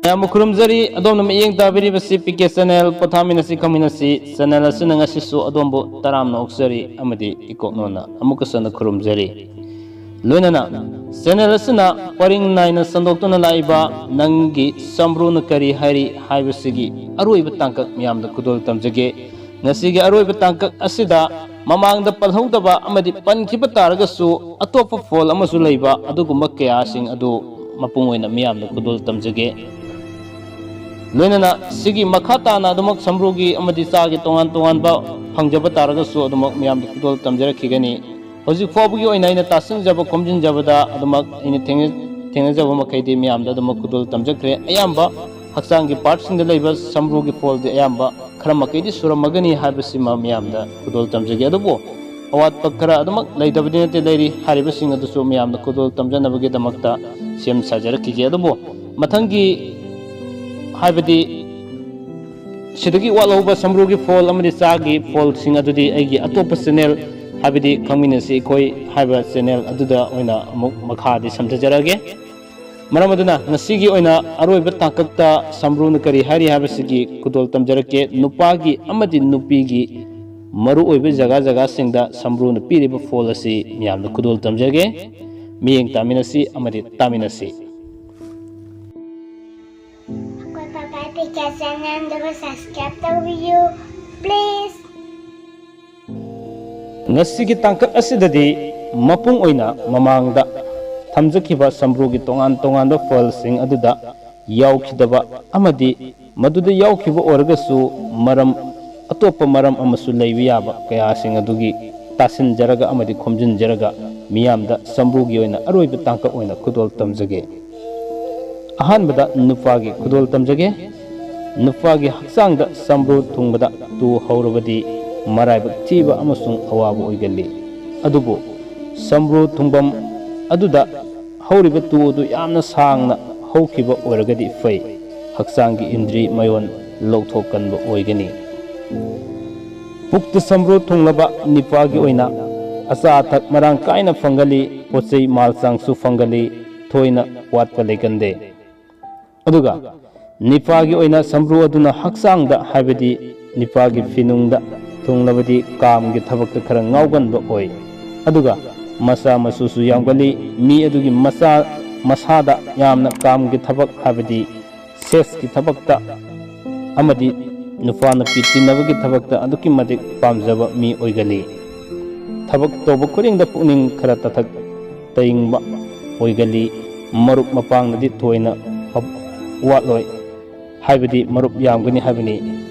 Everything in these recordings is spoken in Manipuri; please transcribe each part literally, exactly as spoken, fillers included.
ꯌꯥꯝꯅ ꯈꯨꯔꯨꯝꯖꯔꯤ꯫ ꯑꯗꯣꯝꯅ ꯃꯤꯠꯌꯦꯡ ꯇꯥꯕꯤꯔꯤꯕꯁꯤ ꯄꯤ ꯀꯦ ꯆꯦꯅꯦꯜ, ꯄꯣꯊꯥꯃꯤꯟꯅꯁꯤ ꯈꯪꯃꯤꯟꯅꯁꯤ ꯆꯦꯅꯦꯜ ꯑꯁꯤꯅ ꯉꯁꯤꯁꯨ ꯑꯗꯣꯝꯕꯨ ꯇꯔꯥꯝꯅ ꯑꯣꯛꯆꯔꯤ ꯑꯃꯗꯤ ꯏꯀꯣꯛꯅꯣꯅ ꯑꯃꯨꯛꯀꯁꯨ ꯍꯟꯅ ꯈꯨꯔꯨꯝꯖꯔꯤ꯫ ꯂꯣꯏꯅꯅ ꯆꯦꯅꯦꯜ ꯑꯁꯤꯅ ꯄꯔꯤꯡ ꯅꯥꯏꯅ ꯁꯟꯗꯣꯛꯇꯨꯅ ꯂꯥꯛꯏꯕ ꯅꯪꯒꯤ ꯁꯝꯕ꯭ꯔꯨꯅ ꯀꯔꯤ ꯍꯥꯏꯔꯤ ꯍꯥꯏꯕꯁꯤꯒꯤ ꯑꯔꯣꯏꯕ ꯇꯥꯡꯀꯛ ꯃꯤꯌꯥꯝꯗ ꯈꯨꯗꯣꯜ ꯇꯝꯖꯒꯦ꯫ ꯉꯁꯤꯒꯤ ꯑꯔꯣꯏꯕ ꯇꯥꯡꯀꯛ ꯑꯁꯤꯗ ꯃꯃꯥꯡꯗ ꯄꯜꯍꯧꯗꯕ ꯑꯃꯗꯤ ꯄꯟꯈꯤꯕ ꯇꯥꯔꯒꯁꯨ ꯑꯇꯣꯞꯄ ꯐꯣꯜ ꯑꯃꯁꯨ ꯂꯩꯕ ꯑꯗꯨꯒꯨꯝꯕ ꯀꯌꯥꯁꯤꯡ ꯑꯗꯨ ꯃꯄꯨꯡ ꯑꯣꯏꯅ ꯃꯤꯌꯥꯝꯗ ꯈꯨꯗꯣꯜ ꯇꯝꯖꯒꯦ꯫ ꯂꯣꯏꯅꯅ ꯁꯤꯒꯤ ꯃꯈꯥ ꯇꯥꯅ ꯑꯗꯨꯃꯛ ꯁꯝꯕ꯭ꯔꯨꯒꯤ ꯑꯃꯗꯤ ꯆꯥꯒꯤ ꯇꯣꯉꯥꯟ ꯇꯣꯉꯥꯟꯕ ꯐꯪꯖꯕ ꯇꯥꯔꯒꯁꯨ ꯑꯗꯨꯃꯛ ꯃꯤꯌꯥꯝꯗ ꯈꯨꯗꯣꯜ ꯇꯝꯖꯔꯛꯈꯤꯒꯅꯤ꯫ ꯍꯧꯖꯤꯛ ꯐꯥꯎꯕꯒꯤ ꯑꯣꯏꯅ ꯑꯩꯅ ꯇꯥꯁꯤꯟꯖꯕ ꯈꯣꯝꯖꯤꯟꯖꯕꯗ ꯑꯗꯨꯃꯛ ꯑꯩꯅ ꯊꯦꯡꯅ-, ꯊꯦꯡꯅꯖꯕ ꯃꯈꯩꯗꯤ ꯃꯤꯌꯥꯝꯗ ꯑꯗꯨꯃꯛ ꯈꯨꯗꯣꯜ ꯇꯝꯖꯈ꯭ꯔꯦ꯫ ꯑꯌꯥꯝꯕ ꯍꯛꯆꯥꯡꯒꯤ ꯄꯥꯔꯠꯁꯤꯡꯗ ꯂꯩꯕ ꯁꯝꯕ꯭ꯔꯨꯒꯤ ꯐꯣꯜꯗꯤ ꯑꯌꯥꯝꯕ ꯈꯔ ꯃꯈꯩꯗꯤ ꯁꯨꯔꯝꯃꯒꯅꯤ ꯍꯥꯏꯕꯁꯤꯃ ꯃꯤꯌꯥꯝꯗ ꯈꯨꯗꯣꯜ ꯇꯝꯖꯒꯦ꯫ ꯑꯗꯨꯕꯨ ꯑꯋꯥꯠꯄ ꯈꯔ ꯑꯗꯨꯃꯛ ꯂꯩꯇꯕꯗꯤ ꯅꯠꯇꯦ, ꯂꯩꯔꯤ꯫ ꯍꯥꯏꯔꯤꯕꯁꯤꯡ ꯑꯗꯨꯁꯨ ꯃꯤꯌꯥꯝꯗ ꯈꯨꯗꯣꯜ ꯇꯝꯖꯅꯕꯒꯤꯗꯃꯛꯇ ꯁꯦꯝ ꯁꯥꯖꯔꯛꯈꯤꯒꯦ꯫ ꯑꯗꯨꯕꯨ ꯃꯊꯪꯒꯤ ꯍꯥꯏꯕꯗꯤ ꯁꯤꯗꯒꯤ ꯋꯥꯠꯍꯧꯕ ꯁꯝꯕ꯭ꯔꯨꯒꯤ ꯐꯣꯜ ꯑꯃꯗꯤ ꯆꯥꯒꯤ ꯐꯣꯜꯁꯤꯡ ꯑꯗꯨꯗꯤ ꯑꯩꯒꯤ ꯑꯇꯣꯞꯄ ꯆꯦꯅꯦꯜ, ꯍꯥꯏꯕꯗꯤ ꯈꯪꯃꯤꯟꯅꯁꯤ ꯑꯩꯈꯣꯏ ꯍꯥꯏꯕ ꯆꯦꯅꯦꯜ ꯑꯗꯨꯗ ꯑꯣꯏꯅ ꯑꯃꯨꯛ ꯃꯈꯥꯗꯤ ꯁꯝꯊꯖꯔꯛꯑꯒꯦ꯫ ꯃꯔꯝ ꯑꯗꯨꯅ ꯉꯁꯤꯒꯤ ꯑꯣꯏꯅ ꯑꯔꯣꯏꯕ ꯇꯥꯡꯀꯛꯇ ꯁꯝꯕ꯭ꯔꯨꯅ ꯀꯔꯤ ꯍꯥꯏꯔꯤ ꯍꯥꯏꯕꯁꯤꯒꯤ ꯈꯨꯗꯣꯜ ꯇꯝꯖꯔꯛꯀꯦ꯫ ꯅꯨꯄꯥꯒꯤ ꯑꯃꯗꯤ ꯅꯨꯄꯤꯒꯤ ꯃꯔꯨꯑꯣꯏꯕ ꯖꯒꯥ ꯖꯒꯥꯁꯤꯡꯗ ꯁꯝꯕ꯭ꯔꯨꯅ ꯄꯤꯔꯤꯕ ꯐꯣꯜ ꯑꯁꯤ ꯃꯤꯌꯥꯝꯗ ꯈꯨꯗꯣꯜ ꯇꯝꯖꯒꯦ꯫ ꯃꯤꯠꯌꯦꯡ ꯇꯥꯃꯤꯟꯅꯁꯤ ꯑꯃꯗꯤ ꯇꯥꯃꯤꯟꯅꯁꯤ꯫ ꯑꯩꯈꯣꯏ ꯄꯥꯄꯥ ꯄꯤꯀꯥ ꯆꯦꯅꯦꯜꯗꯨꯕꯨ ꯁꯕꯁꯀ꯭ꯔꯥꯏꯕ ꯇꯧꯕꯤꯌꯨ, ꯄ꯭ꯂꯤꯖ꯫ ꯉꯁꯤꯒꯤ ꯇꯥꯡꯀꯛ ꯑꯁꯤꯗꯗꯤ ꯃꯄꯨꯡ ꯑꯣꯏꯅ ꯃꯃꯥꯡꯗ ꯊꯝꯖꯈꯤꯕ ꯁꯝꯕ꯭ꯔꯨꯒꯤ ꯇꯣꯉꯥꯟ ꯇꯣꯉꯥꯟꯕ ꯐꯜꯁꯤꯡ ꯑꯗꯨꯗ ꯌꯥꯎꯈꯤꯗꯕ ꯑꯃꯗꯤ ꯃꯗꯨꯗ ꯌꯥꯎꯈꯤꯕ ꯑꯣꯏꯔꯒꯁꯨ ꯃꯔꯝ, ꯑꯇꯣꯞꯄ ꯃꯔꯝ ꯑꯃꯁꯨ ꯂꯩꯕ ꯌꯥꯕ ꯀꯌꯥꯁꯤꯡ ꯑꯗꯨꯒꯤ ꯇꯥꯁꯤꯟꯖꯔꯒ ꯑꯃꯗꯤ ꯈꯣꯝꯖꯤꯟꯖꯔꯒ ꯃꯤꯌꯥꯝꯗ ꯁꯝꯕ꯭ꯔꯨꯒꯤ ꯑꯣꯏꯅ ꯑꯔꯣꯏꯕ ꯇꯥꯡꯀꯛ ꯑꯣꯏꯅ ꯈꯨꯗꯣꯜ ꯇꯝꯖꯒꯦ꯫ ꯑꯍꯥꯟꯕꯗ ꯅꯨꯄꯥꯒꯤ ꯈꯨꯗꯣꯜ ꯇꯝꯖꯒꯦ꯫ ꯅꯨꯄꯥꯒꯤ ꯍꯛꯆꯥꯡꯗ ꯁꯝꯕ꯭ꯔꯨ ꯊꯨꯡꯕꯗ ꯇꯨ ꯍꯧꯔꯕꯗꯤ ꯃꯔꯥꯏꯕꯛ ꯊꯤꯕ ꯑꯃꯁꯨꯡ ꯑꯋꯥꯕ ꯑꯣꯏꯒꯜꯂꯤ꯫ ꯑꯗꯨꯕꯨ ꯁꯝꯕ꯭ꯔꯨ ꯊꯨꯡꯐꯝ ꯑꯗꯨꯗ ꯍꯧꯔꯤꯕ ꯇꯨ ꯑꯗꯨ ꯌꯥꯝꯅ ꯁꯥꯡꯅ ꯍꯧꯈꯤꯕ ꯑꯣꯏꯔꯒꯗꯤ ꯐꯩ, ꯍꯛꯆꯥꯡꯒꯤ ꯏꯟꯗ꯭ꯔꯤ ꯃꯌꯣꯟ ꯂꯧꯊꯣꯛꯀꯟꯕ ꯑꯣꯏꯒꯅꯤ꯫ ꯄꯨꯛꯇ ꯁꯝꯕ꯭ꯔꯨ ꯊꯨꯡꯂꯕ ꯅꯤꯄꯥꯒꯤ ꯑꯣꯏꯅ ꯑꯆꯥ ꯑꯊꯛ ꯃꯔꯥꯡ ꯀꯥꯏꯅ ꯐꯪꯒꯜꯂꯤ, ꯄꯣꯠ ꯆꯩ ꯃꯥꯜ ꯆꯥꯡꯁꯨ ꯐꯪꯒꯜꯂꯤ, ꯊꯣꯏꯅ ꯋꯥꯠꯄ ꯂꯩꯒꯟꯗꯦ꯫ ꯑꯗꯨꯒ ꯅꯤꯄꯥꯒꯤ ꯑꯣꯏꯅ ꯁꯝꯕ꯭ꯔꯨ ꯑꯗꯨꯅ ꯍꯛꯆꯥꯡꯗ, ꯍꯥꯏꯕꯗꯤ ꯅꯤꯄꯥꯒꯤ ꯐꯤꯅꯨꯡꯗ ꯊꯨꯡꯂꯕꯗꯤ ꯀꯥꯝꯒꯤ ꯊꯕꯛꯇ ꯈꯔ ꯉꯥꯎꯒꯟꯕ ꯑꯣꯏ꯫ ꯑꯗꯨꯒ ꯃꯆꯥ ꯃꯁꯨꯁꯨ ꯌꯥꯝꯒꯜꯂꯤ꯫ ꯃꯤ ꯑꯗꯨꯒꯤ ꯃꯆꯥ ꯃꯁꯥꯗ ꯌꯥꯝꯅ ꯀꯥꯝꯒꯤ ꯊꯕꯛ, ꯍꯥꯏꯕꯗꯤ ꯁꯦꯛꯁꯀꯤ ꯊꯕꯛꯇ ꯑꯃꯗꯤ ꯅꯨꯄꯥ ꯅꯨꯄꯤ ꯇꯤꯟꯅꯕꯒꯤ ꯊꯕꯛꯇ ꯑꯗꯨꯛꯀꯤ ꯃꯇꯤꯛ ꯄꯥꯝꯖꯕ ꯃꯤ ꯑꯣꯏꯒꯜꯂꯤ꯫ ꯊꯕꯛ ꯇꯧꯕ ꯈꯨꯗꯤꯡꯗ ꯄꯨꯛꯅꯤꯡ ꯈꯔ ꯇꯊꯛ ꯇꯌꯤꯡꯕ ꯑꯣꯏꯒꯜꯂꯤ꯫ ꯃꯔꯨꯞ ꯃꯄꯥꯡꯅꯗꯤ ꯊꯣꯏꯅ ꯋꯥꯠꯂꯣꯏ, ꯍꯥꯏꯕꯗꯤ ꯃꯔꯨꯞ ꯌꯥꯝꯒꯅꯤ ꯍꯥꯏꯕꯅꯤ꯫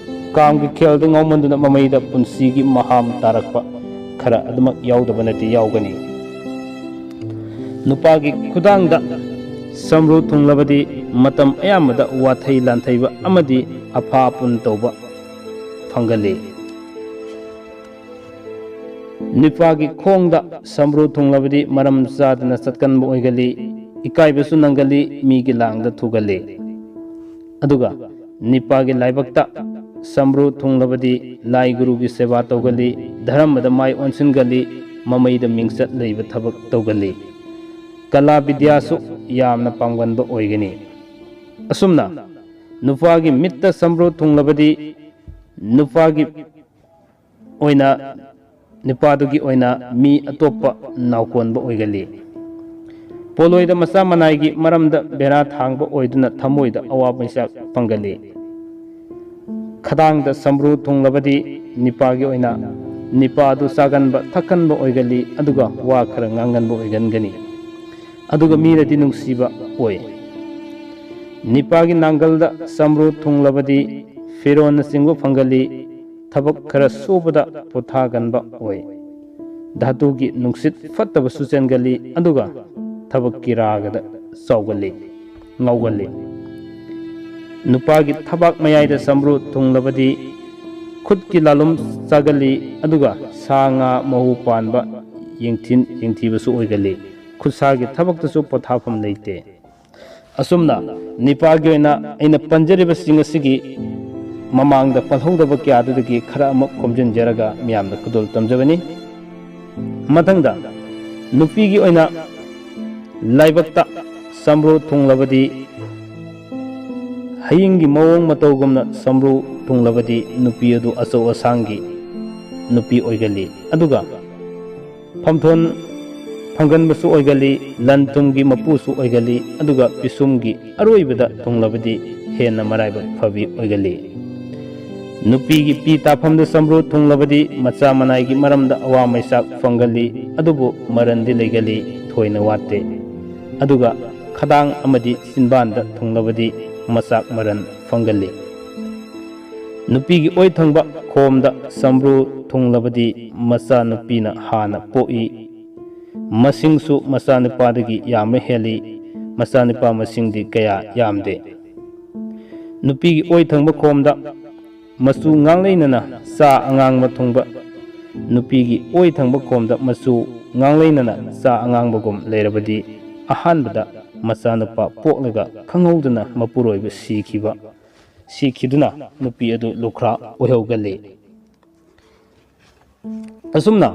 ꯀꯥꯝꯒꯤ ꯈꯦꯜꯗ ꯉꯥꯎꯃꯟꯗꯨꯅ ꯃꯃꯩꯗ ꯄꯨꯟꯁꯤꯒꯤ ꯃꯍꯥꯝ ꯇꯥꯔꯛꯄ ꯈꯔ ꯑꯗꯨꯃꯛ ꯌꯥꯎꯗꯕ ꯅꯠꯇꯦ, ꯌꯥꯎꯒꯅꯤ꯫ ꯅꯨꯄꯥꯒꯤ ꯈꯨꯗꯥꯡꯗ ꯁꯝꯕ꯭ꯔꯨ ꯊꯨꯡꯂꯕꯗꯤ ꯃꯇꯝ ꯑꯌꯥꯝꯕꯗ ꯋꯥꯊꯩ ꯂꯥꯟꯊꯩꯕ ꯑꯃꯗꯤ ꯑꯐꯥ ꯑꯄꯨꯟ ꯇꯧꯕ ꯐꯪꯒꯜꯂꯤ꯫ ꯅꯤꯄꯥꯒꯤ ꯈꯣꯡꯗ ꯁꯝꯕ꯭ꯔꯨ ꯊꯨꯡꯂꯕꯗꯤ ꯃꯔꯝ ꯆꯥꯗꯅ ꯆꯠꯀꯟꯕ ꯑꯣꯏꯒꯜꯂꯤ, ꯏꯀꯥꯏꯕꯁꯨ ꯅꯪꯒꯜꯂꯤ, ꯃꯤꯒꯤ ꯂꯥꯡꯗ ꯊꯨꯒꯜꯂꯤ꯫ ꯑꯗꯨꯒ ꯅꯤꯄꯥꯒꯤ ꯂꯥꯏꯕꯛꯇ ꯁꯝꯕ꯭ꯔꯨ ꯊꯨꯡꯂꯕꯗꯤ ꯂꯥꯏ ꯒꯨꯔꯨꯒꯤ ꯁꯦꯕꯥ ꯇꯧꯒꯜꯂꯤ, ꯙꯔꯃꯗ ꯃꯥꯏ ꯑꯣꯟꯁꯤꯟꯒꯜꯂꯤ, ꯃꯃꯩꯗ ꯃꯤꯡꯆꯠ ꯂꯩꯕ ꯊꯕꯛ ꯇꯧꯒꯜꯂꯤ꯫ ꯀꯂꯥ ꯕꯤꯗ꯭ꯌꯥꯁꯨ ꯌꯥꯝꯅ ꯄꯥꯝꯒꯟꯕ ꯑꯣꯏꯒꯅꯤ꯫ ꯑꯁꯨꯝꯅ ꯅꯨꯄꯥꯒꯤ ꯃꯤꯠꯇ ꯁꯝꯕ꯭ꯔꯨ ꯊꯨꯡꯂꯕꯗꯤ ꯅꯨꯄꯥꯒꯤ ꯑꯣꯏꯅ, ꯅꯨꯄꯥꯗꯨꯒꯤ ꯑꯣꯏꯅ ꯃꯤ ꯑꯇꯣꯞꯄ ꯅꯥꯎꯀꯣꯟꯕ ꯑꯣꯏꯒꯜꯂꯤ꯫ ꯄꯣꯂꯣꯏꯗ ꯃꯆꯥ ꯃꯅꯥꯏꯒꯤ ꯃꯔꯝꯗ ꯕꯦꯔꯥ ꯊꯥꯡꯕ ꯑꯣꯏꯗꯨꯅ ꯊꯃꯣꯏꯗ ꯑꯋꯥꯕ ꯃꯩꯆꯥꯛ ꯐꯪꯒꯜꯂꯤ꯫ ꯈꯗꯥꯡꯗ ꯁꯝꯕ꯭ꯔꯨ ꯊꯨꯡꯂꯕꯗꯤ ꯅꯤꯄꯥꯒꯤ ꯑꯣꯏꯅ ꯅꯤꯄꯥꯗꯨ ꯆꯥꯒꯟꯕ ꯊꯛꯀꯟꯕ ꯑꯣꯏꯒꯜꯂꯤ, ꯑꯗꯨꯒ ꯋꯥ ꯈꯔ ꯉꯥꯡꯒꯟꯕ ꯑꯣꯏꯒꯟꯒꯅꯤ꯫ ꯑꯗꯨꯒ ꯃꯤꯅꯗꯤ ꯅꯨꯡꯁꯤꯕ ꯑꯣꯏ꯫ ꯅꯤꯄꯥꯒꯤ ꯅꯥꯡꯒꯜꯗ ꯁꯝꯕ꯭ꯔꯨ ꯊꯨꯡꯂꯕꯗꯤ ꯐꯤꯔꯣꯟꯅꯆꯤꯡꯕ ꯐꯪꯒꯜꯂꯤ, ꯊꯕꯛ ꯈꯔ ꯁꯨꯕꯗ ꯄꯣꯊꯥꯒꯟꯕ ꯑꯣꯏ꯫ ꯙꯥꯇꯨꯒꯤ ꯅꯨꯡꯁꯤꯠ ꯐꯠꯇꯕꯁꯨ ꯆꯦꯟꯒꯜꯂꯤ, ꯑꯗꯨꯒ ꯊꯕꯛꯀꯤ ꯔꯥꯒꯗ ꯆꯥꯎꯒꯜꯂꯤ, ꯉꯥꯎꯒꯜꯂꯤ꯫ ꯅꯨꯄꯥꯒꯤ ꯊꯕꯥꯛ ꯃꯌꯥꯏꯗ ꯁꯝꯕ꯭ꯔꯨ ꯊꯨꯡꯂꯕꯗꯤ ꯈꯨꯠꯀꯤ ꯂꯥꯂꯨꯝ ꯆꯥꯒꯜꯂꯤ, ꯑꯗꯨꯒ ꯁꯥ ꯉꯥ ꯃꯍꯨ ꯄꯥꯟꯕ ꯌꯦꯡꯊꯤꯟ-, ꯌꯦꯡꯊꯤꯕꯁꯨ ꯑꯣꯏꯒꯜꯂꯤ꯫ ꯈꯨꯠꯁꯥꯒꯤ ꯊꯕꯛꯇꯁꯨ ꯄꯣꯊꯥꯐꯝ ꯂꯩꯇꯦ꯫ ꯑꯁꯨꯝꯅ ꯅꯤꯄꯥꯒꯤ ꯑꯣꯏꯅ ꯑꯩꯅ ꯄꯟꯖꯔꯤꯕꯁꯤꯡ ꯑꯁꯤꯒꯤ ꯃꯃꯥꯡꯗ ꯄꯜꯍꯧꯗꯕ ꯀꯌꯥꯗꯨꯗꯒꯤ ꯈꯔ ꯑꯃ ꯈꯣꯝꯖꯤꯟꯖꯔꯒ ꯃꯤꯌꯥꯝꯗ ꯈꯨꯗꯣꯜ ꯇꯝꯖꯕꯅꯤ꯫ ꯃꯊꯪꯗ ꯅꯨꯄꯤꯒꯤ ꯑꯣꯏꯅ ꯂꯥꯏꯕꯛꯇ ꯁꯝꯕ꯭ꯔꯨ ꯊꯨꯡꯂꯕꯗꯤ ꯍꯌꯤꯡꯒꯤ ꯃꯑꯣꯡ ꯃꯇꯧꯒꯨꯝꯅ ꯁꯝꯕ꯭ꯔꯨ ꯊꯨꯡꯂꯕꯗꯤ ꯅꯨꯄꯤ ꯑꯗꯨ ꯑꯆꯧ ꯑꯁꯥꯡꯒꯤ ꯅꯨꯄꯤ ꯑꯣꯏꯒꯜꯂꯤ, ꯑꯗꯨꯒ ꯐꯝꯊꯣꯟ ꯐꯪꯒꯟꯕꯁꯨ ꯑꯣꯏꯒꯜꯂꯤ, ꯂꯟ ꯊꯨꯝꯒꯤ ꯃꯄꯨꯁꯨ ꯑꯣꯏꯒꯜꯂꯤ, ꯑꯗꯨꯒ ꯄꯤꯁꯨꯝꯒꯤ ꯑꯔꯣꯏꯕꯗ ꯊꯨꯡꯂꯕꯗꯤ ꯍꯦꯟꯅ ꯃꯔꯥꯏꯕꯛ ꯐꯕꯤ ꯑꯣꯏꯒꯜꯂꯤ꯫ ꯅꯨꯄꯤꯒꯤ ꯄꯤ ꯇꯥꯐꯝꯗ ꯁꯝꯕ꯭ꯔꯨ ꯊꯨꯡꯂꯕꯗꯤ ꯃꯆꯥ ꯃꯅꯥꯏꯒꯤ ꯃꯔꯝꯗ ꯑꯋꯥ ꯃꯩꯆꯥꯛ ꯐꯪꯒꯜꯂꯤ, ꯑꯗꯨꯕꯨ ꯃꯔꯟꯗꯤ ꯂꯩꯒꯜꯂꯤ, ꯊꯣꯏꯅ ꯋꯥꯠꯇꯦ꯫ ꯑꯗꯨꯒ ꯈꯗꯥꯡ ꯑꯃꯗꯤ ꯆꯤꯟꯕꯥꯟꯗ ꯊꯨꯡꯂꯕꯗꯤ ꯃꯆꯥꯛ ꯃꯔꯟ ꯐꯪꯒꯜꯂꯤ꯫ ꯅꯨꯄꯤꯒꯤ ꯑꯣꯏ ꯊꯪꯕ ꯈꯣꯝꯗ ꯁꯝꯕ꯭ꯔꯨ ꯊꯨꯡꯂꯕꯗꯤ ꯃꯆꯥꯅꯨꯄꯤꯅ ꯍꯥꯟꯅ ꯄꯣꯛꯏ꯫ ꯃꯁꯤꯡꯁꯨ ꯃꯆꯥꯅꯨꯄꯥꯗꯒꯤ ꯌꯥꯝꯕ ꯍꯦꯜꯂꯤ꯫ ꯃꯆꯥꯅꯨꯄꯥ ꯃꯁꯤꯡꯗꯤ ꯀꯌꯥ ꯌꯥꯝꯗꯦ꯫ ꯅꯨꯄꯤꯒꯤ ꯑꯣꯏ ꯊꯪꯕ ꯈꯣꯝꯗ ꯃꯆꯨ ꯉꯥꯡꯂꯩꯅꯅ ꯆꯥ ꯑꯉꯥꯡꯕ ꯊꯨꯡꯕ, ꯅꯨꯄꯤꯒꯤ ꯑꯣꯏ ꯊꯪꯕ ꯈꯣꯝꯗ ꯃꯆꯨ ꯉꯥꯡꯂꯩꯅꯅ ꯆꯥ ꯑꯉꯥꯡꯕꯒꯨꯝ ꯂꯩꯔꯕꯗꯤ ꯑꯍꯥꯟꯕꯗ ꯃꯆꯥꯅꯨꯄꯥ ꯄꯣꯛꯂꯒ ꯈꯪꯍꯧꯗꯅ ꯃꯄꯨꯔꯣꯏꯕ ꯁꯤꯈꯤꯕ, ꯁꯤꯈꯤꯗꯨꯅ ꯅꯨꯄꯤ ꯑꯗꯨ ꯂꯨꯈ꯭ꯔꯥ ꯑꯣꯏꯍꯧꯒꯜꯂꯤ꯫ ꯑꯁꯨꯝꯅ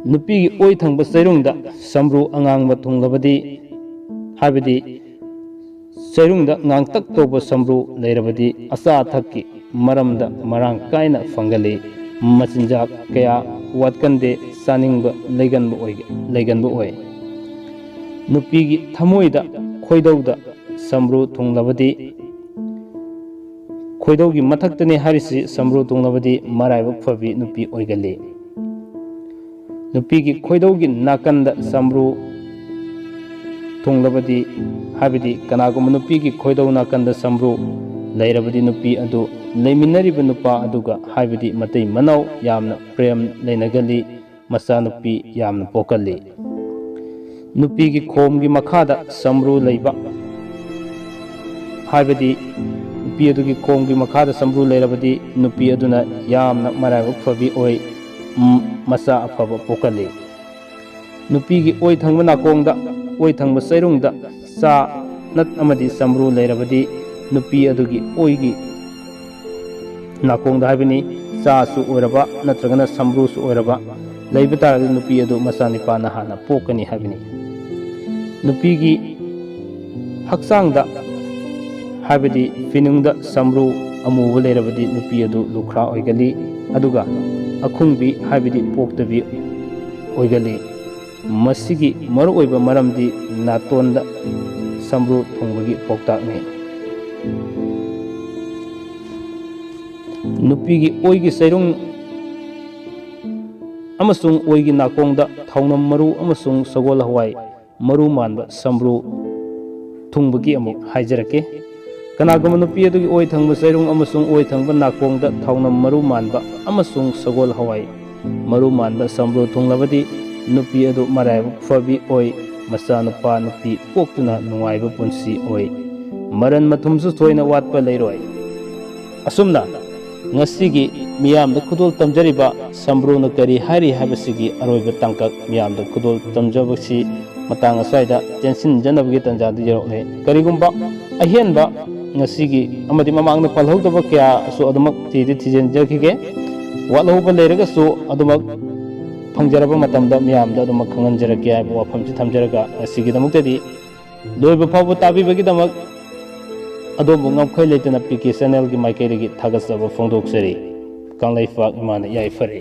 ꯅꯨꯄꯤꯒꯤ ꯑꯣꯏ ꯊꯪꯕ ꯆꯩꯔꯨꯡꯗ ꯁꯝꯕ꯭ꯔꯨ ꯑꯉꯥꯡꯕ ꯊꯨꯡꯂꯕꯗꯤ, ꯍꯥꯏꯕꯗꯤ ꯆꯩꯔꯨꯡꯗ ꯉꯥꯡꯇꯛ ꯇꯧꯕ ꯁꯝꯕ꯭ꯔꯨ ꯂꯩꯔꯕꯗꯤ ꯑꯆꯥ ꯑꯊꯛꯀꯤ ꯃꯔꯝꯗ ꯃꯔꯥꯡ ꯀꯥꯏꯅ ꯐꯪꯒꯜꯂꯤ꯫ ꯃꯆꯤꯟꯖꯥꯛ ꯀꯌꯥ ꯋꯥꯠꯀꯟꯗꯦ, ꯆꯥꯅꯤꯡꯕ ꯂꯩꯒꯟꯕ ꯑꯣꯏ, ꯂꯩꯒꯟꯕ ꯑꯣꯏ꯫ ꯅꯨꯄꯤꯒꯤ ꯊꯃꯣꯏꯗ, ꯈꯣꯏꯗꯧꯗ ꯁꯝꯕ꯭ꯔꯨ ꯊꯨꯡꯂꯕꯗꯤ, ꯈꯣꯏꯗꯧꯒꯤ ꯃꯊꯛꯇꯅꯤ ꯍꯥꯏꯔꯤꯁꯤ, ꯁꯝꯕ꯭ꯔꯨ ꯊꯨꯡꯂꯕꯗꯤ ꯃꯔꯥꯏꯕꯛ ꯐꯕꯤ ꯅꯨꯄꯤ ꯑꯣꯏꯒꯜꯂꯤ꯫ ꯅꯨꯄꯤꯒꯤ ꯈꯣꯏꯗꯧꯒꯤ ꯅꯥꯀꯟꯗ ꯁꯝꯕ꯭ꯔꯨ ꯊꯨꯡꯂꯕꯗꯤ, ꯍꯥꯏꯕꯗꯤ ꯀꯅꯥꯒꯨꯝꯕ ꯅꯨꯄꯤꯒꯤ ꯈꯣꯏꯗꯧ ꯅꯥꯀꯟꯗ ꯁꯝꯕ꯭ꯔꯨ ꯂꯩꯔꯕꯗꯤ ꯅꯨꯄꯤ ꯑꯗꯨ ꯂꯩꯃꯤꯟꯅꯔꯤꯕ ꯅꯨꯄꯥ ꯑꯗꯨꯒ, ꯍꯥꯏꯕꯗꯤ ꯃꯇꯩ ꯃꯅꯥꯎ, ꯌꯥꯝꯅ ꯄ꯭ꯔꯦꯝ ꯂꯩꯅꯒꯜꯂꯤ, ꯃꯆꯥꯅꯨꯄꯤ ꯌꯥꯝꯅ ꯄꯣꯛꯀꯜꯂꯤ꯫ ꯅꯨꯄꯤꯒꯤ ꯈꯣꯝꯒꯤ ꯃꯈꯥꯗ ꯁꯝꯕ꯭ꯔꯨ ꯂꯩꯕ, ꯍꯥꯏꯕꯗꯤ ꯅꯨꯄꯤ ꯑꯗꯨꯒꯤ ꯈꯣꯝꯒꯤ ꯃꯈꯥꯗ ꯁꯝꯕ꯭ꯔꯨ ꯂꯩꯔꯕꯗꯤ ꯅꯨꯄꯤ ꯑꯗꯨꯅ ꯌꯥꯝꯅ ꯃꯔꯥꯏꯕꯛ ꯐꯕꯤ ꯑꯣꯏ, ꯃ-, ꯃꯆꯥ ꯑꯐꯕ ꯄꯣꯛꯀꯜꯂꯤ꯫ ꯅꯨꯄꯤꯒꯤ ꯑꯣꯏ ꯊꯪꯕ ꯅꯥꯀꯣꯡꯗ, ꯑꯣꯏ ꯊꯪꯕ ꯆꯩꯔꯨꯡꯗ ꯆꯥ ꯅꯠ ꯑꯃꯗꯤ ꯁꯝꯕ꯭ꯔꯨ ꯂꯩꯔꯕꯗꯤ ꯅꯨꯄꯤ ꯑꯗꯨꯒꯤ ꯑꯣꯏꯒꯤ ꯅꯥꯀꯣꯡꯗ ꯍꯥꯏꯕꯅꯤ, ꯆꯥꯁꯨ ꯑꯣꯏꯔꯕ ꯅꯠꯇ꯭ꯔꯒꯅ ꯁꯝꯕ꯭ꯔꯨꯁꯨ ꯑꯣꯏꯔꯕ ꯂꯩꯕ ꯇꯥꯔꯒꯗꯤ ꯅꯨꯄꯤ ꯑꯗꯨ ꯃꯆꯥꯅꯤꯄꯥꯅ ꯍꯥꯟꯅ ꯄꯣꯛꯀꯅꯤ ꯍꯥꯏꯕꯅꯤ꯫ ꯅꯨꯄꯤꯒꯤ ꯍꯛꯆꯥꯡꯗ ꯍꯥꯏꯕꯗꯤ ꯐꯤꯅꯨꯡꯗ ꯁꯝꯕ꯭ꯔꯨ ꯑꯃꯨꯕ ꯂꯩꯔꯕꯗꯤ ꯅꯨꯄꯤ ꯑꯗꯨ ꯂꯨꯈ꯭ꯔꯥ ꯑꯣꯏꯒꯜꯂꯤ, ꯑꯗꯨꯒ ꯑꯈꯨꯡꯕꯤ ꯍꯥꯏꯕꯗꯤ ꯄꯣꯛꯇꯕꯤ ꯑꯣꯏꯒꯜꯂꯤ꯫ ꯃꯁꯤꯒꯤ ꯃꯔꯨꯑꯣꯏꯕ ꯃꯔꯝꯗꯤ ꯅꯥꯇꯣꯟꯗ ꯁꯝꯕ꯭ꯔꯨ ꯊꯨꯡꯕꯒꯤ ꯄꯥꯎꯇꯥꯛꯅꯤ꯫ ꯅꯨꯄꯤꯒꯤ ꯑꯣꯏꯒꯤ ꯆꯩꯔꯨꯡ ꯑꯃꯁꯨꯡ ꯑꯣꯏꯒꯤ ꯅꯥꯀꯣꯡꯗ ꯊꯥꯎꯅꯝ ꯃꯔꯨ ꯑꯃꯁꯨꯡ ꯁꯒꯣꯜ ꯍꯋꯥꯏ ꯃꯔꯨ ꯃꯥꯟꯕ ꯁꯝꯕ꯭ꯔꯨ ꯊꯨꯡꯕꯒꯤ ꯑꯃꯨꯛ ꯍꯥꯏꯖꯔꯛꯀꯦ꯫ ꯀꯅꯥꯒꯨꯝꯕ ꯅꯨꯄꯤ ꯑꯗꯨꯒꯤ ꯑꯣꯏ ꯊꯪꯕ ꯆꯩꯔꯨꯡ ꯑꯃꯁꯨꯡ ꯑꯣꯏ ꯊꯪꯕ ꯅꯥꯀꯣꯡꯗ ꯊꯥꯎꯅꯝ ꯃꯔꯨ ꯃꯥꯟꯕ ꯑꯃꯁꯨꯡ ꯁꯒꯣꯜ ꯍꯋꯥꯏ ꯃꯔꯨ ꯃꯥꯟꯕ ꯁꯝꯕ꯭ꯔꯨ ꯊꯨꯡꯂꯕꯗꯤ ꯅꯨꯄꯤ ꯑꯗꯨ ꯃꯔꯥꯏꯕꯛ ꯐꯕꯤ ꯑꯣꯏ, ꯃꯆꯥꯅꯨꯄꯥ ꯅꯨꯄꯤ ꯄꯣꯛꯇꯨꯅ ꯅꯨꯡꯉꯥꯏꯕ ꯄꯨꯟꯁꯤ ꯑꯣꯏ꯫ ꯃꯔꯟ ꯃꯊꯨꯝꯁꯨ ꯊꯣꯏꯅ ꯋꯥꯠꯄ ꯂꯩꯔꯣꯏ꯫ ꯑꯁꯨꯝꯅ ꯉꯁꯤꯒꯤ ꯃꯤꯌꯥꯝꯗ ꯈꯨꯗꯣꯜ ꯇꯝꯖꯔꯤꯕ ꯁꯝꯕ꯭ꯔꯨꯅ ꯀꯔꯤ ꯍꯥꯏꯔꯤ ꯍꯥꯏꯕꯁꯤꯒꯤ ꯑꯔꯣꯏꯕ ꯇꯥꯡꯀꯛ ꯃꯤꯌꯥꯝꯗ ꯈꯨꯗꯣꯜ ꯇꯝꯖꯕꯁꯤ ꯃꯇꯥꯡ ꯑꯁ꯭ꯋꯥꯏꯗ ꯇꯦꯟꯁꯤꯟꯖꯅꯕꯒꯤ ꯇꯥꯟꯖꯥꯗꯨ ꯌꯧꯔꯛꯂꯦ꯫ ꯀꯔꯤꯒꯨꯝꯕ ꯑꯍꯦꯟꯕ ꯉꯁꯤꯒꯤ ꯑꯃꯗꯤ ꯃꯃꯥꯡꯗ ꯄꯜꯍꯧꯗꯕ ꯀꯌꯥꯁꯨ ꯑꯗꯨꯃꯛ ꯊꯤꯗꯤ ꯊꯤꯖꯤꯟꯖꯈꯤꯒꯦ꯫ ꯋꯥꯠꯍꯧꯕ ꯂꯩꯔꯒꯁꯨ ꯑꯗꯨꯃꯛ ꯐꯪꯖꯔꯕ ꯃꯇꯝꯗ ꯃꯤꯌꯥꯝꯗ ꯑꯗꯨꯃꯛ ꯈꯪꯍꯟꯖꯔꯛꯀꯦ ꯍꯥꯏꯕ ꯋꯥꯐꯝꯁꯤ ꯊꯝꯖꯔꯒ ꯉꯁꯤꯒꯤꯗꯃꯛꯇꯗꯤ ꯂꯣꯏꯕ ꯐꯥꯎꯕ ꯇꯥꯕꯤꯕꯒꯤꯗꯃꯛ ꯑꯗꯣꯝꯕꯨ ꯉꯝꯈꯩ ꯂꯩꯇꯅ ꯄꯤ ꯀꯦ ꯆꯦꯅꯦꯜꯒꯤ ꯃꯥꯏꯀꯩꯗꯒꯤ ꯊꯥꯒꯠꯆꯕ ꯐꯣꯡꯗꯣꯛꯆꯔꯤ꯫ ꯀꯪꯂꯩꯄꯥꯛ ꯏꯃꯥꯅ ꯌꯥꯏꯐꯔꯦ꯫